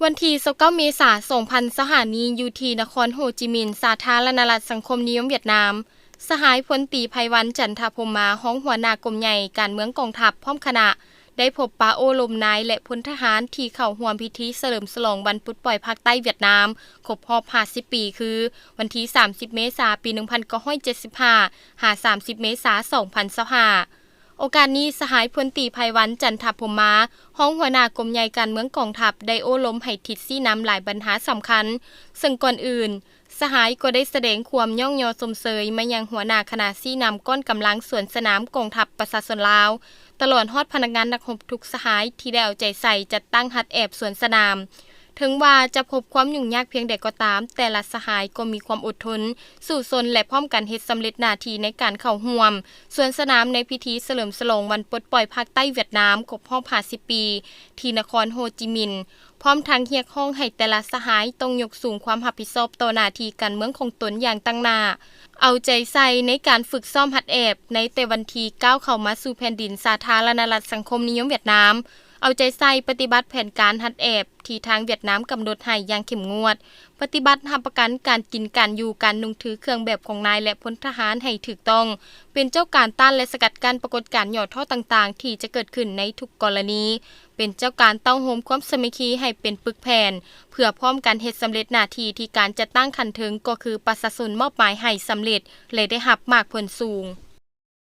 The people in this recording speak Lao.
ວັນທີຊາວເກົ້າ ເມສາ ສອງພັນຊາວຫ້ານີ້ ຢູ່ທີ່ນະຄອນໂຮຈິມິນ ສາທາລະນະລັດສັງຄົມນິຍົມຫວຽດນາມ, ສະຫາຍພົນຕີ ໄພວັນ ຈັນທະພົມມາ ຮອງຫົວໜ້າກົມໃຫຍ່ການເມືອງກອງທັບ ພ້ອມຄະນະ ໄດ້ພົບປະໂອ້ລົມນາຍ ແລະ ພົນທະຫານທີ່ເຂົ້າຮ່ວມພິທີສະເຫຼີມສະຫຼອງວັນປົດປ່ອຍພາກໃຕ້ຫວຽດນາມ ຄົບຮອບຫ້າສິບປີ ຄື ວັນທີສາມສິບ ເມສາ ປີໜຶ່ງພັນເກົ້າຮ້ອຍເຈັດສິບຫ້າ ຫາ ສາມສິບ ເມສາ ສອງພັນຊາວຫ້າ. ໂອກາດນີ້ ສະຫາຍພົນຕີ ໄພວັນ ຈັນທະພົມມາ ຮອງຫົວໜ້າກົມໃຫຍ່ການເມືອງກອງທັບ ໄດ້ໂອ້ລົມໃຫ້ທິດຊີ້ນຳຫຼາຍບັນຫາສຳຄັນ, ເຊິ່ງກ່ອນອື່ນ ສະຫາຍກໍໄດ້ສະແດງຄວາມຍ້ອງຍໍຊົມເຊີຍມາຍັງຫົວໜ້າຄະນະຊີ້ນຳກ້ອນກຳລັງສວນສະໜາມກອງທັບປະຊາຊົນລາວ, ຕະຫຼອດຮອດພະນັກງານນັກຮົບທຸກສະຫາຍທີ່ໄດ້ເອົາໃຈໃສ່ຈັດຕັ້ງຮັດແອບສວນສະໜາມ. ເຖິງວ່າຈະພົບຄວາມຫຍຸ້ງຍາກພຽງໃດກໍຕາມ, ແຕ່ລະສະຫາຍກໍມີຄວາມອົດທົນ, ສູ້ຊົນ ແລະ ພ້ອມກັນເຮັດສຳເລັດໜ້າທີ່ໃນການເຂົ້າຮ່ວມສວນສະໜາມໃນພິທີສະເຫຼີມສະຫຼອງວັນປົດປ່ອຍພາກໃຕ້ຫວຽດນາມຄົບຮອບຫ້າສິບປີ ທີ່ນະຄອນໂຮຈິມິນ, ພ້ອມທັງຮຽກຮ້ອງໃຫ້ແຕ່ລະສະຫາຍຕ້ອງຍົກສູງຄວາມຮັບຜິດຊອບຕໍ່ໜ້າທີ່ການເມືອງຂອງຕົນຢ່າງຕັ້ງໜ້າ, ເອົາໃຈໃສ່ໃນການຝຶກຊ້ອມຮັດແອບໃນແຕ່ວັນທີກ້າວເຂົ້າມາສູ່ແຜ່ນດິນສາທາລະນະລັດສັງຄົມນິຍົມຫວຽດນາມ, ເອົາໃຈໃສ່ປະຕິບັດແຜນການຮັດແອບທີ່ທາງຫວຽດນາມກຳນົດໃຫ້ຢ່າງເຂັ້ມງວດ, ປະຕິບັດຮັບປະກັນການກິນ, ການຢູ່, ການນຸ່ງຖືເຄື່ອງແບບຂອງນາຍ ແລະ ພົນທະຫານໃຫ້ຖືກຕ້ອງ, ເປັນເຈົ້າການຕ້ານ ແລະ ສະກັດກັ້ນປາກົດການຫຍໍ້ທໍ້ຕ່າງໆທີ່ຈະເກີດຂຶ້ນໃນທຸກກໍລະນີ, ເປັນເຈົ້າການເຕົ້າໂຮມຄວາມສາມັກຄີໃຫ້ເປັນປຶກແຜ່ນ ເພື່ອພ້ອມກັນເຮັດສຳເລັດໜ້າທີ່ທີ່ການຈັດຕັ້ງຂັ້ນເທິງ ກໍຄືປະຊາຊົນມອບໝາຍໃຫ້ສຳເລັດ ແລະ ໄດ້ຮັບໝາກຜົນສູງ.